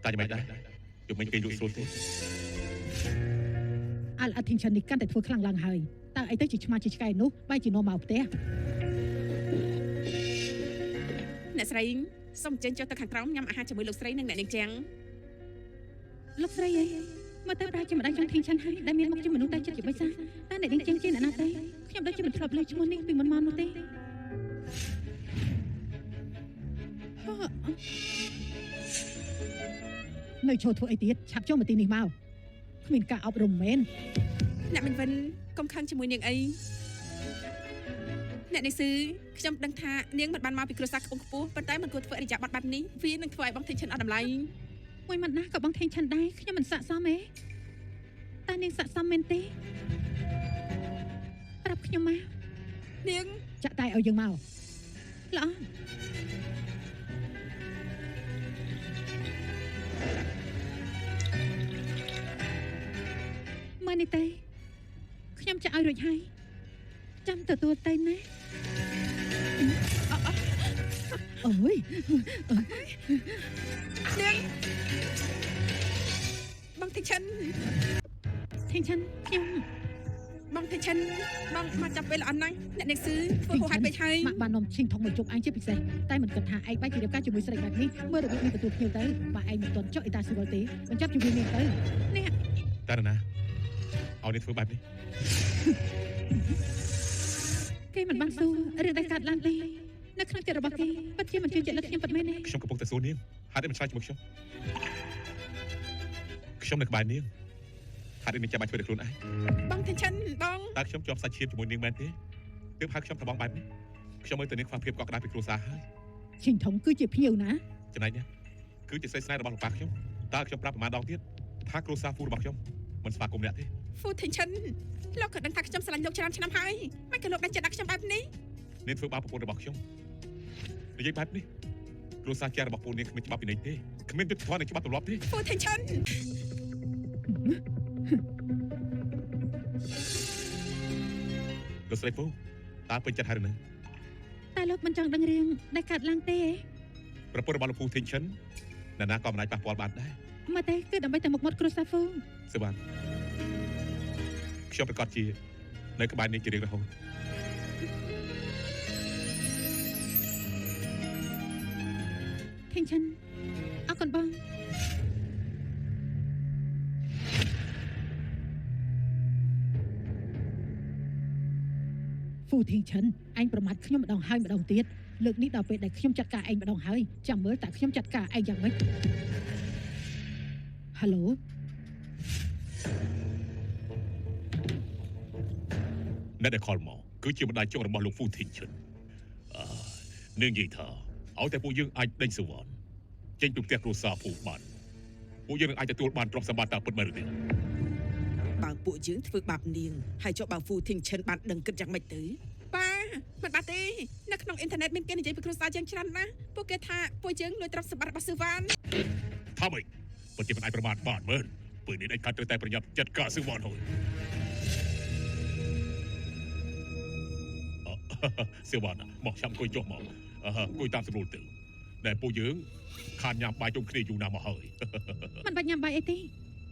តែយ៉ាងម៉េចដែរយកមិញគេលក់ស្រួលទេអាល់ attention នេះកាន់តែធ្វើខ្លាំងឡើងហើយតើអីទៅជាឆ្មាជាឆ្កែនោះបែរជានាំមកផ្ទះអ្នកស្រីសូមអញ្ជើញចុះទៅខាងក្រោមញ៉ាំអាហារជាមួយលោកស្រីនិងអ្នកនាងចាំងលោកស្រីអីមកទៅប្រហែលជាម្ដាយចង់ធីងឆាន់ហើយដែលមានមុខជាមនុស្សតែចិត្តជាបិសាតើអ្នកនាងចាំងជាអ្នកណាទេខ្ញុំដូចជាមិនធ្លាប់លើឈ្មោះនេះពីមុនមកនោះទេនៅចូលធ្វើអីទៀតឆាប់ចូលមកទីនេះមកគ្មានការអប់រំមែនអ្នកមិញវិនកុំខឹងជាមួយនាងអីអ្នកនាងស៊ឺខ្ញុំដឹងថានាងមិនបានមកពីគ្រួសារខ្ពង់ខ្ពស់ប៉ុន្តែមិនគួរធ្វើអរិយាប័ត្របែបនេះវានឹងធ្វើឲ្យបងធីងឆិនអត់តម្លៃមួយម៉ាត់ណាក៏បងធីងឆិនដែរខ្ញុំមិនស័កសមទេតើនាងស័កសមមែនទេប្រាប់ខ្ញុំមកនាងចាក់តែឲ្យយើងមកល្អមើលនេះទេខ្ញុំចាក់ឲ្យរួចហើយចាំទទួលទៅណាអូយនាងបងធីងឆិនធីងឆិនខ្ញុំបងធីងឆិនបងមកចាប់ពេលល្អណាស់អ្នកនាងស៊ឺធ្វើហួសហេតុពេកហើយម៉ាក់បាននាំឈីងថងមកជប់ឯងជាពិសេសតែមិនគិតថាឯងបែរជារៀបការជាមួយស្រីបែបនេះមើលរបៀបនេះទទួលភ្ញៀវទៅបើឯងមិនទាន់ចុះអ៊ីតាស៊ីវិលទេបញ្ចប់ជាមួយនាងទៅនេះតារណាឲ្យនេះធ្វើបែបនេះគេមិនបានសួររឿងដែលកើតឡើងទេនៅក្នុងចិត្តរបស់គេពិតជាមិនជឿជាក់លើខ្ញុំពិតមែនទេខ្ញុំកំពុងតែសួរនាងហេតុអីមិនឆ្លើយជាមួយខ្ញុំខ្ញុំនៅក្បែរនាងហេតុអីនាងចាំបាច់ធ្វើដោយខ្លួនឯងបងធីងឆិនបងតើខ្ញុំជាប់សាច់ឈាមជាមួយនាងមែនទេទើបហៅខ្ញុំថាបងបែបនេះខ្ញុំមើលទៅនាងខ្វះភាពកក់ក្ដៅពីគ្រួសារហើយឈីងថងគឺជាភ្ញៀវណាចំណែកនេះគឺជាស្រីស្នេហ៍របស់លោកប៉ាខ្ញុំតើខ្ញុំប្រាប់ប្រមាណដងទៀតថាគ្រួសារហ្វូរបស់ខ្ញុំមិនស្វាគមន៍អ្នកទេហ្វូធីងឆិនលោកក៏ដឹងថាខ្ញុំស្រឡាញ់លោកច្រើនឆ្នាំហើយមិនក៏លោកដឹងចិត្តដាក់ខ្ញុំបែបនេះនាងធ្វើបាបប្រពន្ធរបស់ខ្ញុំនិយាយបែបនេះគ្រួសារចាស់របស់ពួកនាងគ្មានច្បាប់ពិន័យទេគ្មានយុត្តិធម៌និងច្បាប់ទម្លាប់ទេហ្វូធីងឆិនលោកស្រីហ្វូតើពេញចិត្តហើយឬនៅតែលោកមិនចង់ដឹងរឿងដែលកើតឡើងទេប្រពន្ធរបស់លោកហ្វូធីងឆិនអ្នកណាក៏មិនអាចប៉ះពាល់បានដែរមកទេគឺដើម្បីតែមុខមាត់គ្រួសារហ្វូសេបានខ្ញុំប្រកាសជានៅក្បែរនេះជារៀងរហូតធីងឆិនអរគុណបងហ្វូធីងឆិនឯងប្រមាថខ្ញុំម្ដងហើយម្ដងទៀតលើកនេះដល់ពេលដែលខ្ញុំចាត់ការឯងម្ដងហើយចាំមើលតើខ្ញុំចាត់ការឯងយ៉ាងម៉េចហៅឡូអ្នកដែលខលមកគឺជាម្ដាយចុងរបស់លោកហ្វូធីងឆិនអឺនាងនិយាយថាឲ្យតែពួកយើងអាចដេញសវណ្ណចេញពីផ្ទះគ្រួសារហ្វូបានពួកយើងនឹងអាចទទួលបានទ្រព្យសម្បត្តិតើពិតមែនឬទេបើពួកយើងធ្វើបាបនាងហើយចុះបើហ្វូធីងឆិនបានដឹងគិតយ៉ាងម៉េចទៅប៉ាមិនបាត់ទេនៅក្នុងអ៊ីនធឺណិតមានគេនិយាយពីគ្រួសារយើងច្រើនណាស់ពួកគេថាពួកយើងលួចទ្រព្យសម្បត្តិរបស់ស៊ឺវ៉ានថាម៉េចពិតជាមិនអាចប្រមាថបានមែនពេលនេះដាច់ខាតត្រូវតែប្រញាប់ចាត់ការស៊ឺវ៉ានហើយស៊ឺវ៉ានមកចាំអង្គុយចុះមកអង្គុយតាមស្រួលទៅដែលពួកយើងខានញ៉ាំបាយជុំគ្នាយូរណាស់មកហើយមិនបាច់ញ៉ាំបាយអីទេ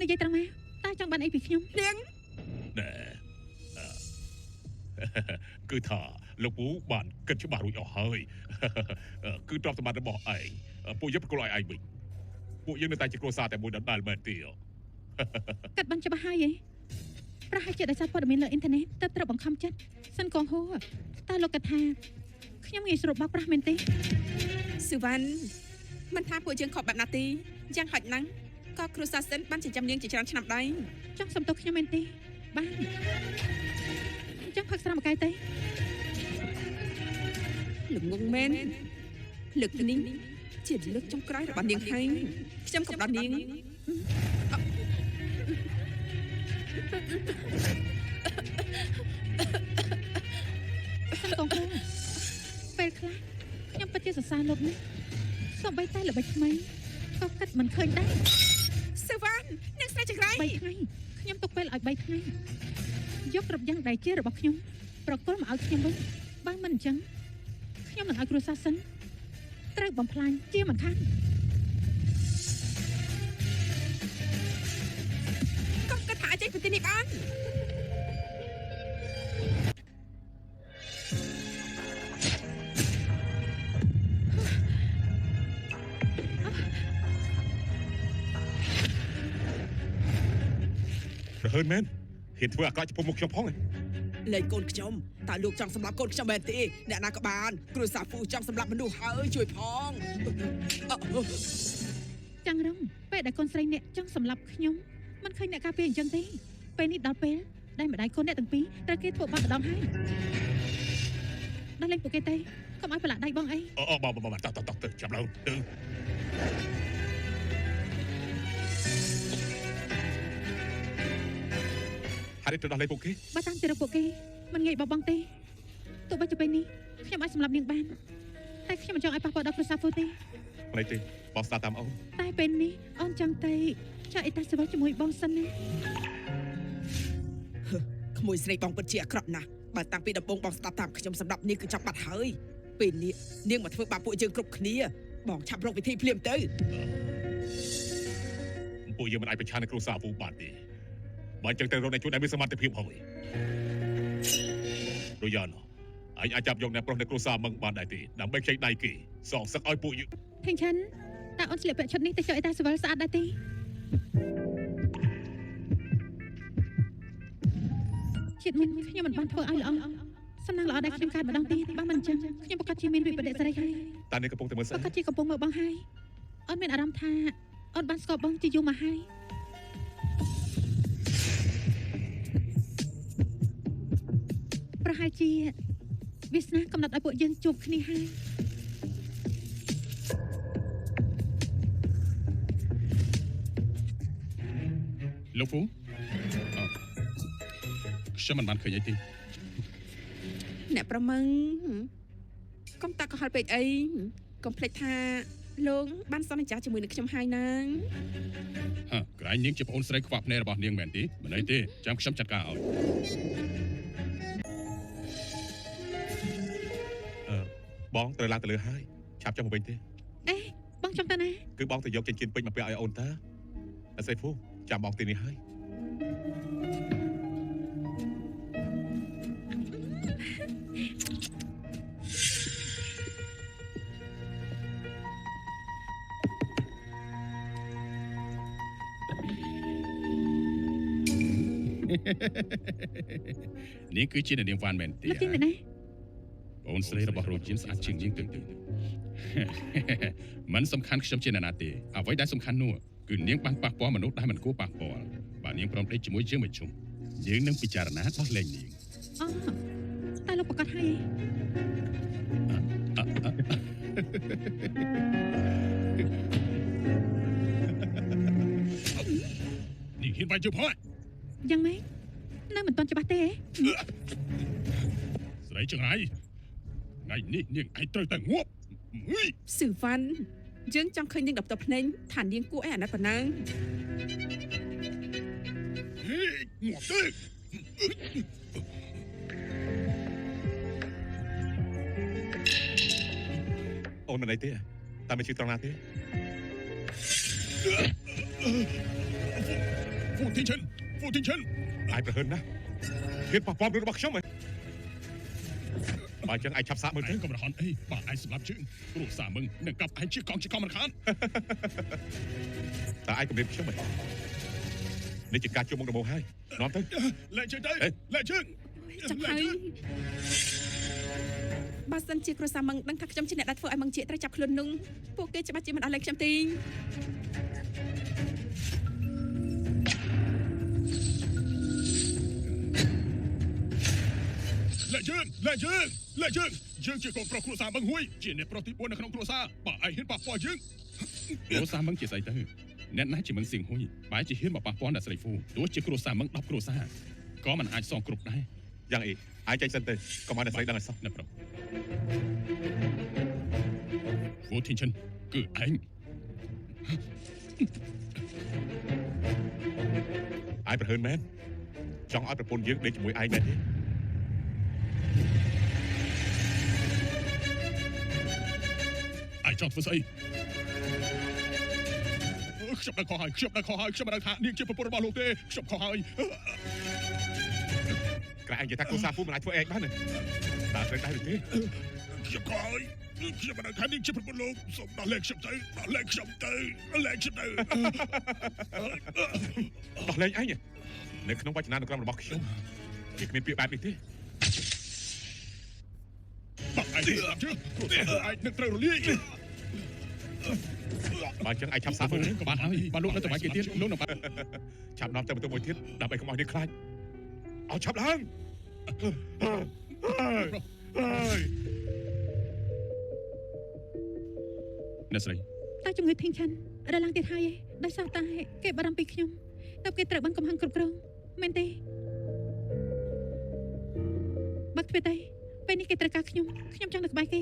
និយាយត្រង់មកតើចង់បានអីពីខ្ញុំនាងណែគឺថាលោកពូបានគិតច្បាស់រួចអស់ហើយគឺទ្រព្យសម្បត្តិរបស់ឯងពួកយើងប្រគល់ឲ្យឯងវិញពួកយើងនៅតែជាគ្រួសារតែមួយដដែលមែនទេគិតបានច្បាស់ហើយឯងប្រហែលជាដោយសារព័ត៌មានលើអ៊ីនធឺណិតទើបត្រូវបង្ខំចិត្តសិនកងហួរតើលោកគិតថាខ្ញុំងាយស្រួលបោកប្រាស់មែនទេស៊ឺវ៉ាន់មិនថាពួកយើងខកបែបណាទេយ៉ាងហោចណាស់ក៏គ្រួសារសិនបានចិញ្ចឹមនាងជាច្រើនឆ្នាំដែរចង់សុំទោសខ្ញុំមែនទេបានអញ្ចឹងផឹកស្រាមួយកែវទេល្ងងមែនលើកនេះជាលើកចុងក្រោយរបស់នាងហើយខ្ញុំកំដរនាង សិនកងហួរពេលខ្លះខ្ញុំពិតជាសរសើរលោកណាស់សូម្បីតែល្បិចថ្មីក៏គិតមិនឃើញដែរ ស៊ឺវ៉ាន់នាងស្រីចង្រៃ 3ថ្ងៃខ្ញុំទុកពេលឲ្យ3ថ្ងៃយកគ្រប់យ៉ាងដែលជារបស់ខ្ញុំប្រគល់មកឲ្យខ្ញុំវិញបើមិនអញ្ចឹងខ្ញុំនឹងឲ្យគ្រួសារសិនត្រូវបំផ្លាញជាមិនខាន ប្រហើនមែនហ៊ានធ្វើអាក្រក់ចំពោះមុខខ្ញុំផង លេខកូនខ្ញុំតើលោកចង់សម្លាប់កូនខ្ញុំមែនទេអ្នកណាក៏បានគ្រួសារហ្វូចង់សម្លាប់មនុស្សហើយជួយផង ចាំងរងពេលដែលកូនស្រីអ្នកចង់សម្លាប់ខ្ញុំមិនឃើញអ្នកការពារអញ្ចឹងទេពេលនេះដល់ពេលដែលម្ដាយកូនអ្នកទាំងពីរត្រូវគេធ្វើបាបម្ដងហើយដល់លេងពួកគេទេកុំឲ្យប្រឡាក់ដៃបងអី អូអូបងបងតោះតោះតោះទៅចាប់ឡើងទៅហើយទៅដល់លេងពួកគេ បើតាមទីរកពួកគេមិនងាយបបងទេទោះបីជាពេលនេះខ្ញុំអាចសម្លាប់នាងបានតែខ្ញុំមិនចង់ឲ្យប៉ះពាល់ដល់គ្រួសារហ្វូទេ មិនទេបងស្ដាប់តាមអូន តែពេលនេះអូនចង់ទៅចង់អេតាសេវជាមួយបងសិនណា ក្មួយស្រីបងពិតជាអាក្រក់ណាស់បើតាំងពីដំបូងបងស្ដាប់តាមខ្ញុំសម្រាប់នាងគឺចាប់បាត់ហើយពេលនេះនាងមកធ្វើបាបពួកយើងគ្រប់គ្នាបងឆាប់រកវិធីភ្លាមទៅ ពួកយើងមិនអាចប្រឆាំងនឹងគ្រួសារពូបានទេបើអញ្ចឹងទៅរកអ្នកជួយដែលមានសមត្ថភាពហើយរយ៉ានឯងអាចចាប់យកអ្នកប្រុសនៃគ្រួសារមឹងបានដែរទេដើម្បីខ្ចីដៃគេសងសឹកឲ្យពួកយើង ថេងឆិនតើអូនស្លៀកពាក់ឈុតនេះទៅចុះអេតាសេវស្អាតដែរទេជាតិមុនខ្ញុំមិនបានធ្វើឲ្យល្អសំណាងល្អដែលខ្ញុំកើតម្ដងទៀតបើមិនអញ្ចឹងខ្ញុំប្រកាសជាមានវិបត្តិសេរីហើយ តានេះកំពុងតែមើលស្អី ប្រកាសជាកំពុងមើលបងហើយអូនមានអារម្មណ៍ថាអូនបានស្គាល់បងជាយូរមកហើយប្រហែលជាវាសនាកំណត់ឲ្យពួកយើងជួបគ្នាហើយ លោកពូខ្ញុំមិនបានឃើញអីទេ អ្នកប្រមឹងកុំតាក់កុហលពេកអីកុំភ្លេចថាលោកបានសន្យាជាមួយនឹងខ្ញុំហើយណា ហ่ะក្រែងនាងជាប្អូនស្រីខ្វាក់ភ្នែករបស់នាងមែនទេមិនអីទេចាំខ្ញុំចាត់ការឲ្យ បងត្រូវឡើងទៅលើហើយឆាប់ចុះមកវិញទេ អេបងចង់ទៅណា គឺបងទៅយកចិញ្ចៀនពេជ្រមកពាក់ឲ្យអូនតាអាស័យភូចាំបងទីនេះហើយ នាងគឺជាអ្នកនាងវ៉ាន់មែនទេ លោកទីមែនណា ប្អូនស្រីរបស់រ៉ូជៀនស្អាតជាងនាងទៅទេមិនសំខាន់ខ្ញុំជាអ្នកណាទេអ្វីដែលសំខាន់នោះគឺនាងបានប៉ះពាល់មនុស្សដែលមិនគួរប៉ះពាល់បើនាងព្រមដេកជាមួយយើងមួយជុំយើងនឹងពិចារណាដោះលែងនាង អូតែលោកប្រកាសហើយ នាងហ៊ានវាយជើងផង យ៉ាងម៉េចនៅមិនទាន់ច្បាស់ទេ ស្រីចង្រៃថ្ងៃនេះនាងឯងត្រូវតែងាប់អុយ ស៊ឺវ៉ាន់យើងចង់ឃើញនាងដបតភ្នែកថានាងគួរឲ្យអាណិតប៉ុណ្ណឹង ហេងាប់ទៅ អូនមិនអីទេតែមិនជឿត្រង់ណាទេ ហ្វូធីងឈិនហ្វូធីងឈិន អាយប្រហើនណាហ៊ានប៉ះពាល់រឿងរបស់ខ្ញុំហ៎បើអញ្ចឹងឯងឆាប់សាកមើល ឯ ទៅ ងកុំរហន់អីបើឯងសម្លាប់ជើងគ្រួសារមឹងនឹងកាប់ឯងជាកង់ជាកង់មិនខាន តើឯងគំរាមខ្ញុំហ៎នេះជាការជួបមុខដំបូងហើយនាំទៅ លែងជើងទៅលែងជើង ចាប់ហើយបើសិនជាគ្រួសារមឹងដឹងថាខ្ញុំជាអ្នកដែលធ្វើឲ្យមឹងជាត្រូវចាប់ខ្លួននោះពួកគេច្បាស់ជាមិនអស់លែងខ្ញុំទេ លែងជើងលែងជើងលែងជើងយើងជាកូនប្រុសគ្រួសារមឹងហួយជាអ្នកប្រុសទី4នៅក្នុងគ្រួសារបើឯងហ៊ានប៉ះពាល់យើងគ្រួសារមឹងជាស្អីទៅអ្នកណាជាមឹងសៀងហ៊ុយបែរជាហ៊ានមកប៉ះពាល់អ្នកស្រីហ្វូទោះជាគ្រួសារមឹង10គ្រួសារក៏មិនអាចសងគ្រប់ដែរ យ៉ាងអីឯងចេញសិនទៅកុំឲ្យអ្នកស្រីដឹងឲ្យសោះ អ្នកប្រុសហ្វូធីងឈិនគឺឯង ឯងប្រហើនមែនចង់ឲ្យប្រពន្ធយើងដេកជាមួយឯងមែនទេ ឯងចង់ធ្វើស្អីខ្ញុំដឹងខុសហើយខ្ញុំដឹងខុសហើយខ្ញុំមិនដឹងថានាងជាប្រពន្ធរបស់លោកទេខ្ញុំខុសហើយ ក្រែងឯងនិយាយថាគ្រួសារហ្វូមិនអាចធ្វើអីឯងបានទេតើត្រូវដែរឬទេ ខ្ញុំក៏ឲ្យខ្ញុំមិនដឹងថានេះជាប្រពន្ធលោកសូមដោះលែងខ្ញុំទៅដោះលែងខ្ញុំទៅដោះលែងខ្ញុំទៅ ដោះលែងឯងនៅក្នុងវចនានុក្រមរបស់ខ្ញុំវាគ្មានពាក្យបែបនេះទេ បាក់ឯងស្ដាប់ជឿគ្រួសារពួកឯងនឹងត្រូវរលាយ បើអញ្ចឹងឯងឆាប់សាបមើល ក៏បានហើយបើលោកនៅតែវាយគេទៀតលោកនឹងបាត់ ឆាប់នាំទៅបន្ទប់មួយទៀតដើម្បីកុំឲ្យនេះខ្លាចឲ្យឆាប់ឡើងហើយ អ្នកស្រី តើជំងឺធីងឆាន់រឡើងទៀតហើយឯងដោយសារតែគេបារម្ភពីខ្ញុំតើគេត្រូវបានកំហឹងគ្រប់គ្រងមែនទេបាក់ទ្វារទេពេលនេះគេត្រូវការខ្ញុំខ្ញុំចង់នៅក្បែរគេ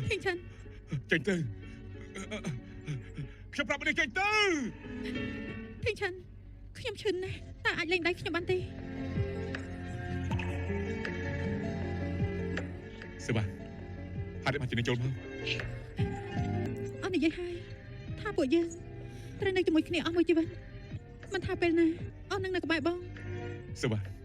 ធីងឆាន់ ចេញទៅខ្ញុំប្រាប់នេះចេញទៅ ធីងឆាន់ខ្ញុំឈឺណាស់តើអាចលេងដៃខ្ញុំបានទេ សេបាហើយបានជានេះចូលមក អត់និយាយហើយថាពួកយើងត្រូវនៅជាមួយគ្នាអស់មួយជីវិតមិនថាពេលណាអស់នឹងនៅក្បែរបង សេបា